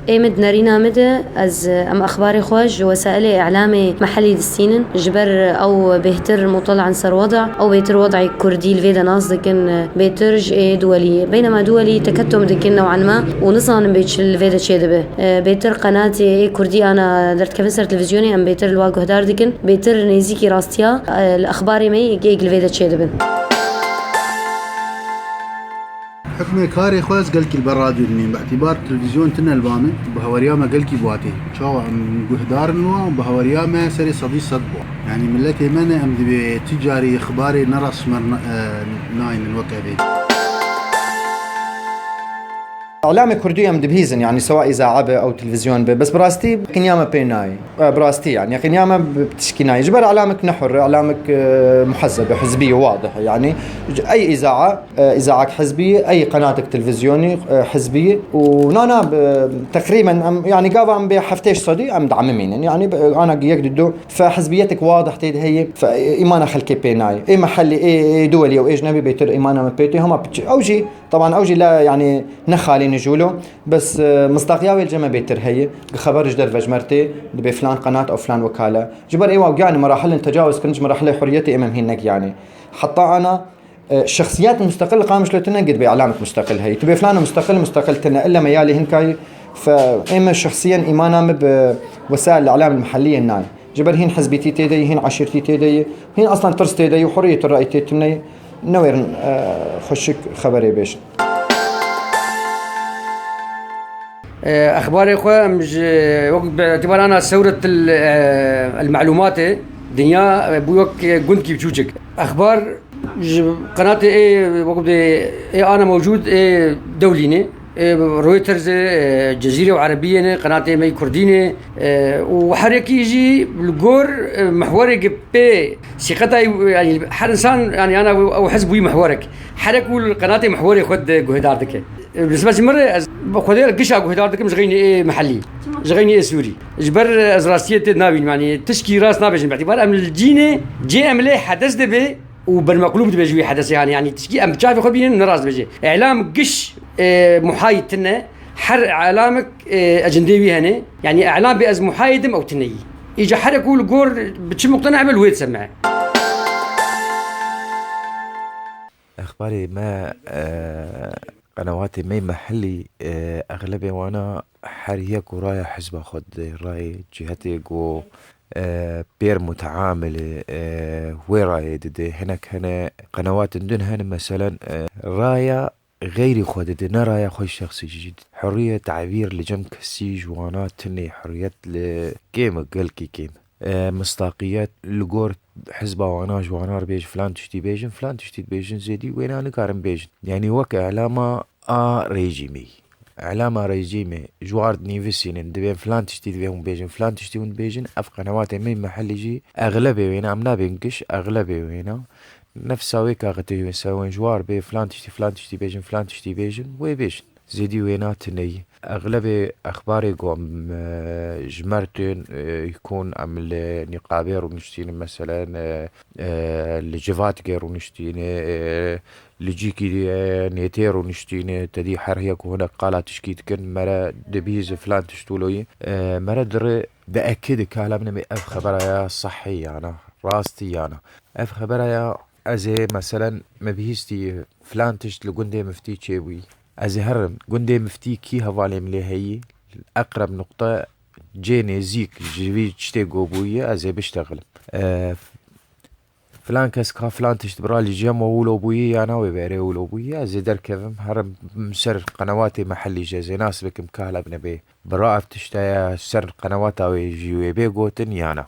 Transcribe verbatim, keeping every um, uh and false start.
Ê min di nerîna min de ez, em exbarê xwe ji wesailê îlamê mehellî distînin. Ji ber ew bêhtir mutele'in ser weda, ew bêhtir wedayê kurdî li vê de nas dikin, bêhtir ji ê duwelî. Beynema duwelî teketum dikin new'an ma û nizanin bê çi li vê de çêdibe. Bêhtir qenatê ê kurdî ana derdikevin ser televîzyonê, em bêhtir li wa guhdar dikin. Bêhtir nêzîkî rastiya, li exbarê me yê êk li vê de çêdibin. Hikmê karê xwe ez gelkî li ber radyo dinêm. Bi îtîbar televîzyon tine li ba min. Bi haweriya me gelkî bi wa tê. Çawa em guhdar in wa, bi haweriya me serê sedî sed bû. Yanî miletê me ne, em divê tu carî ixbarê ne rastmer na-, e, naynin wek evê. Îlamê kurdî em dibihîzin, yanî sewa îzae be ew televîzyon be. Bes bi rastî qinya me pê nayê. E, bi rastî, yanî, yaqîniya me bi tişkî nayê. Ji ber îlamik ne hur e, îlamik, e, muhezzeb e, hizbî ye, wadih e, yanî. Ey îzaa, e, îzaak hizbî ye, ey qenatik televîzyonî, e, hizbî ye. Û na, na, bi, teqrîben, em, yanî, gava em bê heftê sedî, em diemimînin. Yanî, bi, ana yek di du, fe hizbiyetik wadih tê de heye, fe, e, îmana xelkê pê nayê. Ê mehellî, ê, ê duwelî û ê ecnebî bêtir îmana me pê tê, hema piçi. Ew jî, teban ew jî la, yanî, ne xalî ne jûlo. Bes, e, misdaqiya wê li cem me bêtir heye. Gi xeber ji derve ji me re tê, dibê filan qenat ew filan wekale. Ji ber ê wa giyanî merahilin tecawuz kirin, ji merahilê hurriyetê ê me hîn negiyanî. Heta ana, e, şexsiyet musteqil li Qamişlo tine, gi dibê îlamik musteqil heye. Tu bê filan musteqil, musteqil tine. Îlle me ya lê hinkayî, fe ê me şexsiyen îmana me bi wesail îlam mehelliyê nayê. Ji ber hîn hizbîtî tê de ye, hîn eşîrtî tê de ye, hîn aslan tirs tê de ye, hurriyet rayî tê tune ye. Newêrin, e, xweşik xeberê bêjin. E, exbarê xwe em ji, wek bi îtibara ana sewret el, e, el melûmatê dinya, e, bû wek, e, gundkî biçûçik. Exbar ji qenatê ê, wek bi ê ana mewcûd ê dewlî ne, ê Reuters e, e, Cezîre û Erebiyê ne, qenatê me yê kurdî ne, e, û her yekî jî li gor, e, mihwerê gi pê sîqetayî, yanî her însan, yanî ana ew hizb bûyî mihwerek. Her yek û li qenatê mihwerê xwe de guhdar dike. Bi nisbetî min re ez bi Xwedê re gişa guhdar dikim ji xeynî ê mehellî, ji xeynî ê Sûrî. Ji ber ez rastiyê tê nabînim, yanî tişkî rast nabêjim. Bi îtîbar em li cînê, cê em lê hedes dibe û bermeqlûb dibe ji wî hedesê, yanî, yanî tişkî em bi çavê xwe bînin ne rast dibe jê. Îlam giş, e, muhayîd tine, her îlamek, e, ecindê wî hene. Yanî îlam bê ez muhayîd im ew tine yî. Îca herek û li gor bi çi muqtena be li wê dise me. Exbarê me, e, qenewatê me mehellî, e, exlebê wana her yek û raya hizba xwe didê, rayê cihetê ku, e, pêr muteamil e, e, wê rayê didê. Hinek hene qenewatên din hene, meselen, e, raya xeyrî xwe didê, ne raya xwe şexsî jî. Hurriye tevîr li cem kesî ji wana tune, hurriyet li kêm e, gelkî kêm e. E, mistaqiyet li gor hizba wana ji wana re bêje filan tiştî bêjin, filan tiştî dibêjin, zêdî wêna nikarin bêjin. Yanî wek îlama a rejîmê. Îlama rejîmê ji war dinîvisînin, dibên filan tiştî divê hûn bêjin, filan tiştî hûn dibêjin, ev qenewatê me mehellî jî exlebê wêna, em nabên giş, exlebê wêna. Nefsa wê kaxetê wê sewên ji war bê filan tiştî, filan tiştî bêjin, filan tiştî bêjin, wê bêjin. Zêdî wêna tune yî. Exlebê exbarê ku em, e, ji me re tên, e, hikûn em li nîqabê rûniştînin, meselen, e, e, li civatkê rûniştîne, e, li cîkî, e, nêtê rûniştîne, te dî her hiya ku hinek qala tişkî dikin, me re dibihîze filan tişt wilo yî, e, me re dire diekîde, ka hela min ê ev xebera ya sehî yana, rastî yana. Ev xebera ya ez ê, meselen, me bihîstî filan tişt li gundê miftî çêbûyî. Ez ê herim, gundê miftî kî hevalê min lê heyî, eqreb nuqte cê nêzîk ji vî tiştê ku bûyî, ez ê biştexilim. E, filan kes ka filan tişt bira li cem we wilo bûyî ya na wê berê wilo bûyî, ez ê derkevim, herim ser qenewatê mehellî jî ez ê nas bikim ka hela binebê. Bira ev tişt heye, ser qenewata wê jî wê bê gotin ya na.